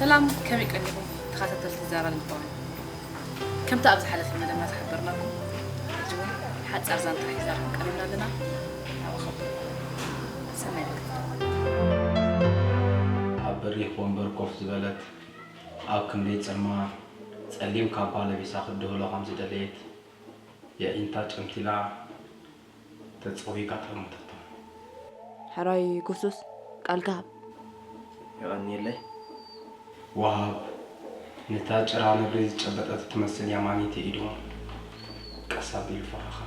ሰላም፣ ከመይ ቀኒኹም ተኸታተልቲ ዛራ ልባውያን? ከምቲ ኣብ ዝሓለፈ መደብና ዝሓበርናኩም፣ ሕጂ እውን ሓጻር ዛንታ ሒዛ ቀሪብና ኣለና። ናባኹም ሰናይ ምክትታል። ኣብ በሪኽ ወንበር ኮፍ ዝበለት፣ ኣብ ክንደይ ጽልማ ጸሊም ካባ ለቢሳ ክትድህሎ ከም ዝደለየት የዒንታ ጨምቲላ ተጸዊጋ ጠመተቶ። ሕራይ ኩሱስ፣ ቃልካ ሃብ። የቐንየለይ። ወሃብ ነታ ጭራ ነብሪ ዝጨበጠት እትመስል የማነይቲ ኢዱ ቀስ ኣቢሉ ፈኸኸ።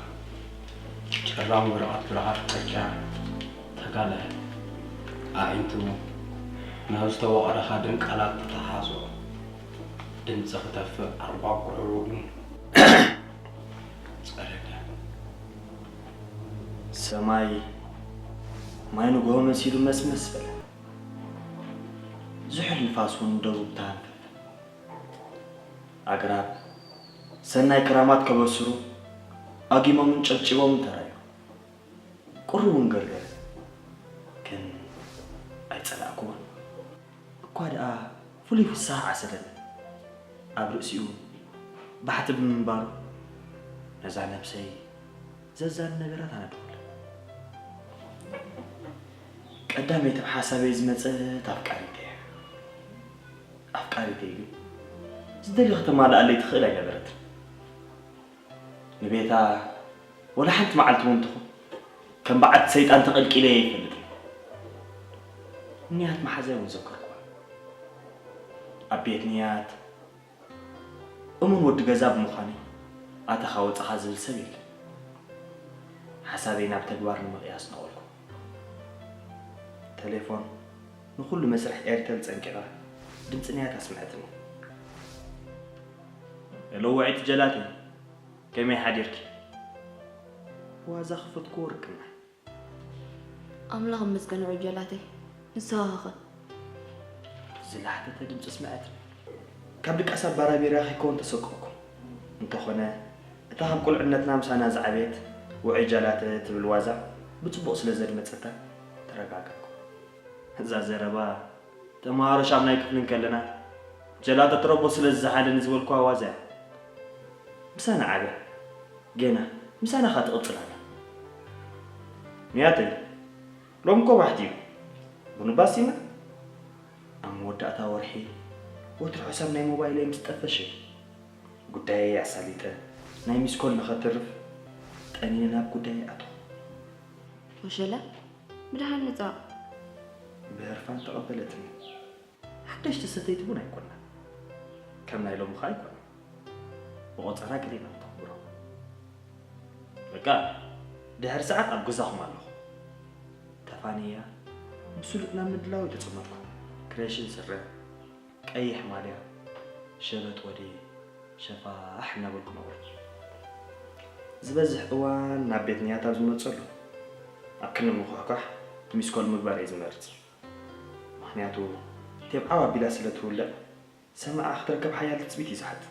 ጭራም ወረቐት ብረሃጽ ቀጭያ ተጋልሀ። ኣዒንቱ ናብ ዝተወቐረ ሃድን ቃላት ተተሓሓዞ። ድምጺ ክተፍእ ኣርባብ ጉዕሩኡ ጸረገ። ሰማይ ማይ ንግሆ መሲሉ መስመስ በለ። ዝሑል ንፋስ እውን ደቡብ ተሃንፈፈ። ኣግራብ ሰናይ ክራማት ከበስሩ ኣጊሞምን ጨብጪቦምን ተራእዩ። ቁሪ እውን ገርገረ፣ ግን ኣይጸላእኩዎን። እኳ ደኣ ፍሉይ ፍስሃ ዓሰለኒ። ኣብ ርእሲኡ ባሕቲ ብምንባሩ፣ ነዛ ነብሰይ ዘዛኒ ነገራት ኣነብኩላ። ቀዳመይቲ ኣብ ሓሳበይ ዝመጸት ኣፍቃሪተይ እያ። ኣፍቃሪተይ ግን ዝደልዮ ከተማልኣለይ ትኽእል ኣይነበረትን። ንቤታ ወላ ሓንቲ መዓልቲ እውን ትኹን ከም በዓልቲ ሰይጣን ተቐልቂለ ኣይፈልጥን። ንያት መሓዛይ እውን ዘከርኩዋ። ኣብ ቤት ንያት እሙን ወዲ ገዛ ብምዃነይ ኣተኻ ወጸኻ ዝብል ሰብ የለን። ሓሳበይ ናብ ተግባር ንምቕያስ ነቐልኩ። ተሌፎን ንኹሉ መስርሕ ኤርተል ጸንቂቓ ድምጺ ንያት ኣስምዐትኒ። ሄሎ ውዕይቲ ጀላተይ፣ ከመይ ሓዲርኪ? ዋዛ ክፈትኩ ወርቅና። ኣምላኽ ይመስገን ውዕይ ጀላተይ፣ ንስኻ ኸ? ዝላሕተተ ድምጺ ስምዐትኒ። ካብ ድቃስ ኣባራቢራ ከይከውን ተሰቀቕኩ። እንተኾነ እታ ካብ ቁልዕነትና ምሳና ዝዓበየት ውዕይ ጀላተ ትብል ዋዛ ብጽቡቕ ስለ ዘድመጸታ ተረጋጋእኩ። እዛ ዘረባ ተመሃሮ ሻምናይ ክፍሊ እንከለና ጀላተ ትረቦ ስለ ዝዘሓለኒ ዝበልኩዋ ዋዛ እያ። ምሳና ዓብያ፣ ጌና ምሳና ኸኣ ትቕጽል ኣላ። ንያተይ፣ ሎሚ እኮ ባሕቲ እዩ። ቡን ባሲና? ኣብ መወዳእታ ወርሒ ወትሩ ሕሳብ ናይ ሞባይለይ ምስ ጠፈሸ፣ ጉዳየይ ኣሳሊጠ ናይ ሚስኮል ንኸትርፍ ጠኒነ ናብ ጉዳየይ ኣተኹ። ወሸለ፣ ብደሓን ምጻእ። ብህርፋን ተቐበለትኒ። ሓደሽቲ ሰተይቲ እውን ኣይኮናን። ከም ናይ ሎሚ ኸኣ ኣይኮነን። ብቖጸራ ገለ ኢና ንተኽብሮ። በቃ፣ ድሕሪ ሰዓት ኣብ ገዛኹም ኣለኹ። ተፋንያ፣ ብስሉጥ ናብ ምድላው ተጸመድኩ። ክሬሽን ስረ፣ ቀይሕ ማልያ፣ ሸበጥ ወደ ሸፋሕ እናበልኩ ነበርኩ። ዝበዝሕ እዋን ናብ ቤት ንያት ኣብ ዝመጸሉ፣ ኣብ ክንዲ ምኹሕኳሕ ሚስኮል ምግባር እየ ዝመርጽ። ምኽንያቱ፣ ቴብ ዓው ኣቢላ ስለ ትውልዕ፣ ሰማዓ ክትረክብ ሓያል ትጽቢት እዩ ዝሓትት።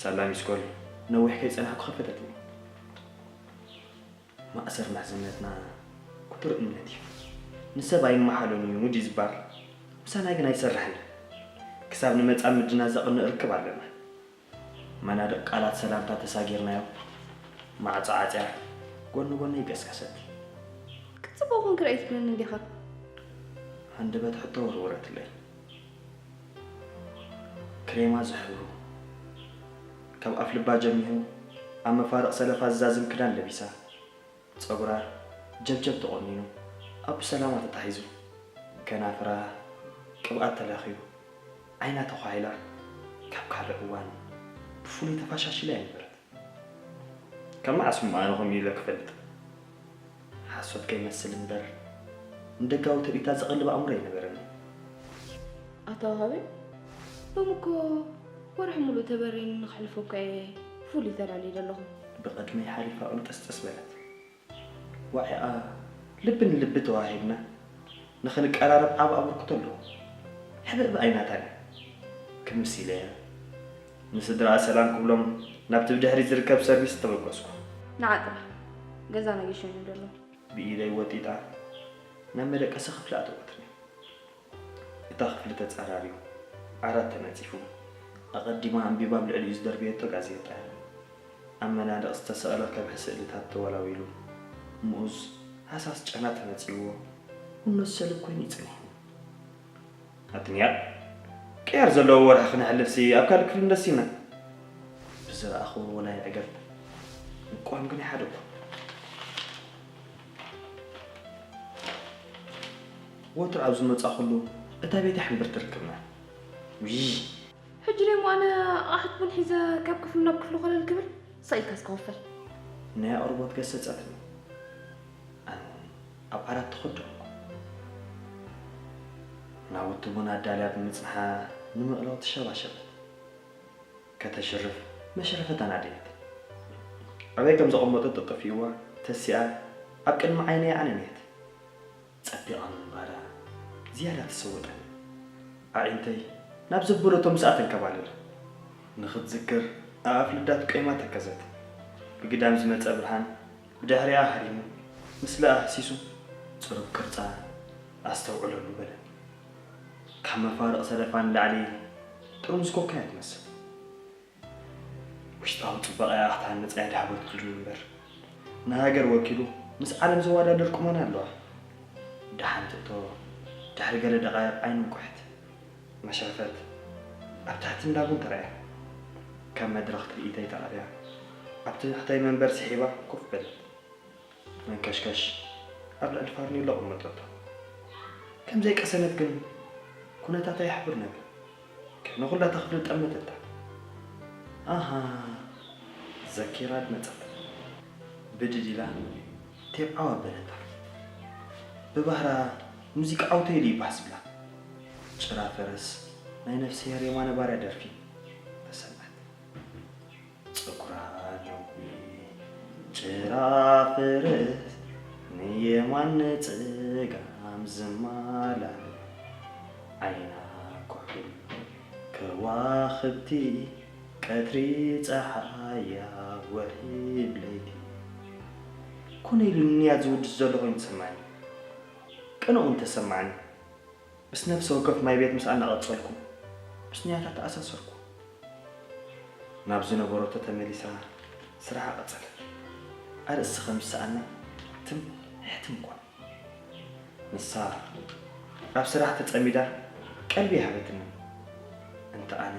ሳላ ሚስኮል ነዊሕ ከይጸናሕኩ ከፈተትኒ። ማእሰር ምሕዝነትና ክቡር እምነት እዩ። ንሰብ ኣይመሓሎን እዩ ድዩ ዝበሃል? ምሳና ግን ኣይሰርሕን። ክሳብ ንመጻምድና ዘቕንእ ርክብ ኣለና። መናድቕ ቃላት ሰላምታ ተሳጊርናዮ፣ ማዕጾ ዓጽያ ጎኒ ጎነይ ገስገሰት። ክትጽብቕ ኮንክ ርኣይ ትብለኒ እንዲኻ? ሃንደበት ሕቶ ወርወረትለይ። ክሬማ ዝሕብሩ፣ ካብ ኣፍልባ ጀሚሩ ኣብ መፋርቕ ሰለፋ ዝዛዝም ክዳን ለቢሳ፣ ጸጉራ ጀብጀብ ተቖኒኑ፣ ኣብ ሰላማ ተታሒዙ፣ ከናፍራ ቅብኣት ተለኽዩ፣ ዓይና ተዃሒላ፣ ካብ ካልእ እዋን ብፍሉይ ተፋሻሺላ ኣይነበረት። ካብ መዓስ እሞ ኣነ ከምኡ ኢለ ክፈልጥ? ሓሶት ከይመስል እምበር፣ ንደጋዊ ትርኢታ ዝቐልብ ኣእምሮ ኣይነበረንን። ኣታ ወሃቢ፣ ሎሚ እኮ ወርሒ ሙሉእ ተበሪኒ ንኽሕልፎ እኮ እየ ፍሉይ ተላልየ ዘለኹ። ብቕድመይ ሓሊፋ ቅንጥስጥስ በለት። ዋዒኣ ልቢ ንልቢ ተዋሂብና ንኽንቀራረብ ዓቢ ኣበርክቶ ኣለዎ። ሕብእብእ ኣይናታን እያ። ክምስ ኢለ እያ ንስድራኣ ሰላም ክብሎም ናብቲ ብድሕሪት ዝርከብ ሰርቪስ ተበገስኩ። ንዓ ጥራሕ፣ ገዛና ጌሾ እዩ ዘሎ። ብኢደይ ወጢጣ ናብ መደቀሲ ክፍሊ ኣእተወትኒ። እታ ክፍሊ ተጻራርዩ፣ ዓራት ተነጺፉ። ኣቐዲማ ኣንቢባ ኣብ ልዕሊኡ ዝደርበየቶ ጋዜጣ እያ። ኣብ መናድቕ ዝተሰቕለ ከብሒ ስእልታት ተወላዊሉ። ምኡዝ ሃሳስ ጨና ተነጺዎ፣ ንነሱ ሰልብ ኮይኑ እዩ ጸኒሑ። ኣትንያ፣ ቅያር ዘለዎ ወርሒ ክነሕልፍሲ ኣብ ካልእ ክፍሊ ንደሲና። ብዝረኣኹዎ ወላ ይዕገብ፣ ምቋም ግን ይሓደኩ። ወትሩ ኣብ ዝመጻኹሉ እታ ቤት ሕምብርቲ ርክብና። ውይ! ሕጂ ደሞ ኣነ ኣቕሓት ቡን ሒዘ ካብ ክፍሊ ናብ ክፍሊ ኮለል ክብል፣ ስቕ ኢልካ እስከ ኮፍ በል። ናይ ኣቕርቦት ገሰጸትኒ። ኣነ እውን ኣብ ዓራት ተኸደንኩ። ናውቲ ቡን ኣዳልያ ብምጽንሓ ንምቕላው ተሸባሸበት። ከተሽርፍ መሽረፈት ኣናደየት። ኣበይ ከም ዘቐመጦ ጠጠፊእዋ ተሲኣ ኣብ ቅድሚ ዓይነይ ዓነነየት። ጸቢቓ ምንባራ ዝያዳ ተሰወጠኒ። ኣዒንተይ ናብ ዘበለቶ ምስኣ ተንከባለለ። ንኽትዝክር ኣኣፍ ልዳት ቆይማ ተከዘት። ብግዳም ዝመጸ ብርሃን ብድሕሪኣ ሃሪሙ ምስላ ኣህሲሱ ጽሩብ ቅርጻ ኣስተውዕለሉ በለኒ። ካብ መፋርቕ ሰለፋ ንላዕሊ ጥርሙዝ ኮካ እያ ትመስል። ውሽጣዊ ጽባቐኣ ክትሃንጻ እያ ድሃበትሉ እምበር፣ ንሃገር ወኪሉ ምስ ዓለም ዘወዳደር ቁመና ኣለዋ። ደሓን ትእቶ፣ ድሕሪ ገለ ደቓይቕ ዓይኒ እንቋሕት። መሽረፈት ኣብ ትሕቲ እንዳ ቡን ተራእያ። ካብ መድረኽ ትርኢተይ ተቓርያ፣ ኣብ ትሕተይ መንበር ስሒባ ኮፍ በለት። መንከሽከሽ ኣብ ልዕሊ ፋርኔሎ ኣቐመጠቶ። ከም ዘይቀሰነት ግን ኩነታታ ይሕብር ነበር። ከይነ ኩላ እታ ክፍሊ ጠመተታ። ኣሃ፣ ዘኪራ ድመጸት። ብድድ ኢላ ቴብ ዓው ኣበለታ። ብባህራ ሙዚቃ ዓውተይሉ ይበሃስ ብላ። ጭራ ፈረስ ናይ ነፍስሄር የማነ ባርያ ደርፊ ተሰምዐት። ጸጉራ ሎሚ ጭራ ፈረስ ንየማን ንጸጋም ዝማላለ፣ ዓይና ኩሕል ከዋኽብቲ ቀትሪ ጸሓያ ወርሒ ብለይቲ። ኮነ ኢሉኒ እያ ዝውድስ ዘሎ ኮይኑ ተሰማኒ። ቅንኡ እውን ተሰማኒ። ምስ ነፍሲ ወከፍ ማይ ቤት ምስኣ እናቐጸልኩ፣ ምስ ንያታ ተኣሳሰርኩ። ናብ ዝነበረቶ ተመሊሳ ስራሓ ቀጸለት። ኣርእስቲ ከም ዝሰኣና ትም ሕትም ኮነ። ንሳ ኣብ ስራሕ ተጸሚዳ ቀልቢ ይሃበትኒ። እንተ ኣነ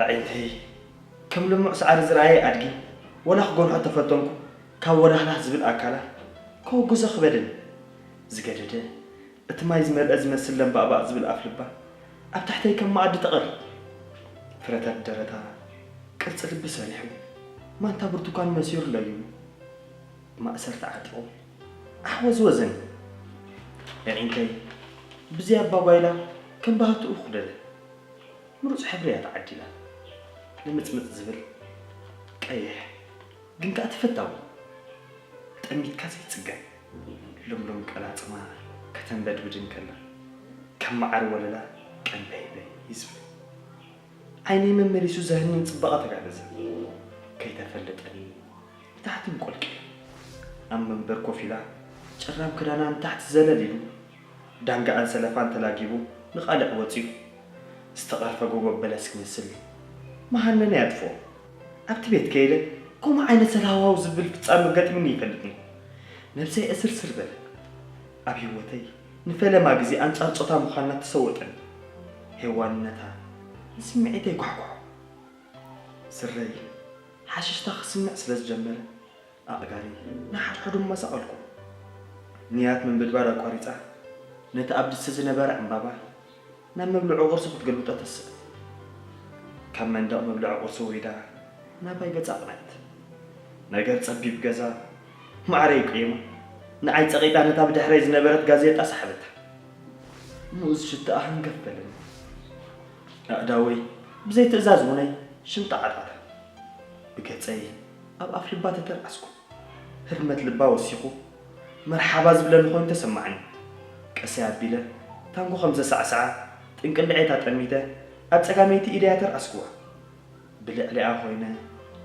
ኣዒንተይ ከም ልሙዕ ሳዕሪ ዝረኣየ ኣድጊ፣ ወላ ክጎንሖ ተፈተንኩ፣ ካብ ወላህላህ ዝብል ኣካላ ከወግዞ ክበደኒ። ዝገደደ፣ እቲ ማይ ዝመልአ ዝመስል ለምባእባእ ዝብል ኣፍልባ ኣብ ታሕተይ ከም መኣዲ ተቐርብ። ፍረታት ደረታ ቅርጺ ልቢ ሰሪሑ፣ ማንታ ብርቱኳን መሲሩ ለጊቡ። ማእሰርቲ ዓጢቑ ኣሕወዝወዘኒ። ኣዒንተይ ብዘይ ኣባጓይላ ከም ባህትኡ ኩለለ። ምሩጽ ሕብሪ እያ ተዓዲላ። ልምጽምጽ ዝብል ቀይሕ፣ ግን ከኣ ተፈታዊ። ጠሚትካ ዘይጽገብ። ልምሉም ቀላጽማ ከተንበድብድ እንከላ፣ ከም መዓር ወለላ ቀንበይበይ ዝብል። ዓይነይ መመሊሱ ዘህንን ጽባቐ ተጋገዘ። ከይተፈለጠኒ ንታሕቲ እንቆልቂለ። ኣብ መንበር ኮፍ ኢላ፣ ጭራም ክዳና ንታሕቲ ዘለል ኢሉ፣ ዳንጋኣን ሰለፋን ተላጊቡ ንቓልዕ ወጺኡ። ዝተቐርፈ ጎቦ በለስ ክመስል መሃነነ ያጥፍኦ። ኣብቲ ቤት ከይደ ከምኡ ዓይነት ሰልሃዋው ዝብል ፍጻመ ገጢሙኒ ይፈልጥን። ነብሰይ እስርስር በለ። ኣብ ህይወተይ ንፈለማ ግዜ ኣንጻር ጾታ ምዃንና ተሰወጠኒ። ሄዋንነታ ንስምዒተይ ጓሕጓሖ። ስረይ ሓሽሽታ ክስምዕ ስለ ዝጀመረ፣ ኣእጋሪ ንሓድሕዱ መሳቐልኩ። ንያት ምንብድባድ ኣቋሪጻ፣ ነቲ ኣብ ድስቲ ዝነበረ ዕምባባ ናብ መብልዒ ቁርሲ ክትገልብጦ ተስእ። ካብ መንደቕ መብልዒ ቁርሲ ወሪዳ ናባይ ገጻ ኣቕነዐት። ነገር ጸቢብ ገዛ ማዕረ ይቅየማ። ንዓይ ጸቒጣ ነታ ብድሕረይ ዝነበረት ጋዜጣ ሰሓበታ። ምኡዝ ሽትኣ ሃንገፍ በለኒ። ኣእዳወይ ብዘይ ትእዛዝ ውነይ ሽምጣ ዓጣታ። ብገጸይ ኣብ ኣፍ ልባ ተተርኣስኩ። ህርመት ልባ ወሲኹ መርሓባ ዝብለኒ ኮይኑ ተሰማዓኒ። ቀሰይ ኣቢለ ታንጎ ከም ዘሳዕስዓ ጥንቅልዐይ ኣጠሚተ ኣብ ጸጋመይቲ ኢደይ ኣተርኣስክዋ። ብልዕሊኣ ኮይነ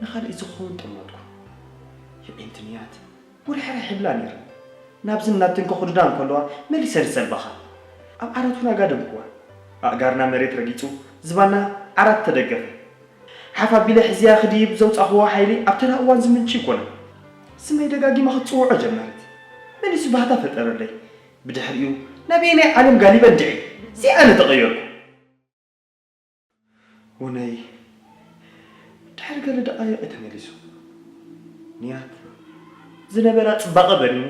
ንኻልእ ዝኸውን ጠመትኩ። የዒንቲ ንያት ውርሕርሕ ይብላ ነይረን። ናብዝን ናብትን ከኹድዳ እንከለዋ መሊሰን ይሰልባኻ። ኣብ ዓራቱና ጋደምኩዋ። ኣእጋርና መሬት ረጊጹ፣ ዝባንና ዓራት ተደገፈ። ሓፍ ኣቢለ ሕዝያ ክድይብ ዘውጻእክዎ ሓይሊ ኣብ ተራ እዋን ዝምንጭ ኣይኮነን። ስመይ ደጋጊማ ክትጽውዖ ጀመረት። መሊሱ ባህታ ፈጠረለይ። ብድሕሪኡ ናበየናይ ዓለም ጋሊበ እንድዒ፣ እዚ ኣነ ተቐየርኩ። ወነይ፣ ድሕሪ ገለ ደቓይቕ እዩ ተመሊሱ። ንያት ዝነበራ ጽባቐ በሪሙ፣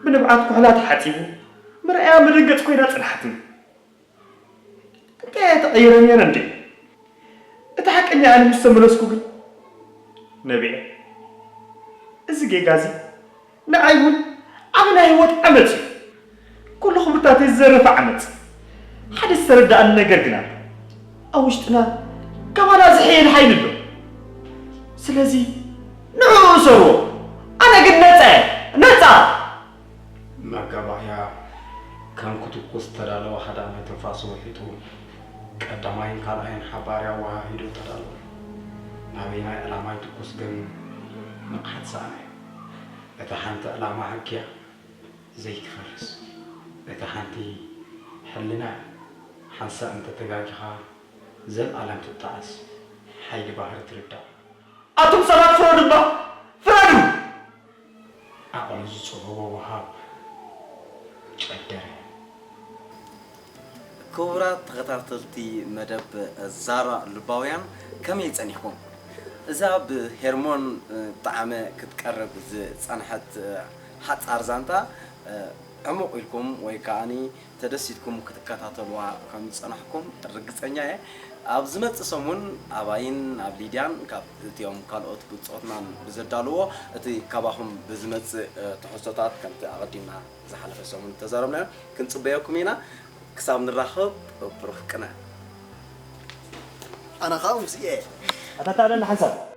ብንብዓት ኩሕላ ተሓጺቡ፣ ምርኣያ መደንገጽ ኮይና ጽንሓትኒ። እንታይ እየ ተቐይረ ነይረ እንዴ? እቲ ሓቀኛ ኣነ ምስ ተመለስኩ ግን፣ ነቢዐ፣ እዚ ጌጋ እዚ ንዓይ እውን ዓቢ ናይ ህይወት ዓመጽ እዩ። ኩሉ ክብርታተይ ዝዘረፈ ዓመጽ። ሓደ ዝተረዳኣኒ ነገር ግን ኣሎ። ኣብ ውሽጥና ካባና ዝሕየል ሓይሊ ኣሎ። ስለዚ ንዕኡ እሰርዎ። ኣነ ግን ነጻ እየ። ነጻ! መጋባእያ ከም ክትኩስ ዝተዳለወ ሃዳሚ ትንፋሱ ውሒጡ፣ ቀዳማይን ካልኣይን ሓባሪ ኣወሃሂዱ ተዳለወ። ናበየናይ ዕላማ ይትኩስ ግን ንቕሓት ሰኣነ። እታ ሓንቲ ዕላማ ሓቅያ ዘይትፈርስ። እታ ሓንቲ ሕልና እያ። ሓንሳእ እንተተጋጊኻ ዘልኣለም ትጣዓስ። ሓይሊ ባህሪ ትርዳእ። ኣቱም ሰባት ፍረዱ እባ! ፍረዱ! ዓቕሉ ዝጸበቦ ወሃብ ጨደረ። ክቡራት ተኸታተልቲ መደብ ዛራ ልባውያን፣ ከመይ ጸኒሕኩም? እዛ ብሄርሞን ጣዕመ ክትቀርብ ዝጸንሐት ሓጻር ዛንታ ዕሙቕ ኢልኩም ወይ ከኣኒ ተደሲትኩም ክትከታተልዋ ከም ዝጸናሕኩም ርግጸኛ እየ። ኣብ ዝመጽእ ሰሙን ኣባይን ኣብ ሊድያን ካብ እቲኦም ካልኦት ብጾትናን ብዘዳልዎ እቲ ካባኹም ብዝመጽእ ትሕዝቶታት ከምቲ ኣቐዲምና ዝሓለፈ ሰሙን ተዛረብናዮ ክንጽበየኩም ኢና። ክሳብ ንራኸብ ብሩኽ ቅነ። ኣነ ኸኣ ሙዚየ። ኣታ ታደለ ሓንሳብ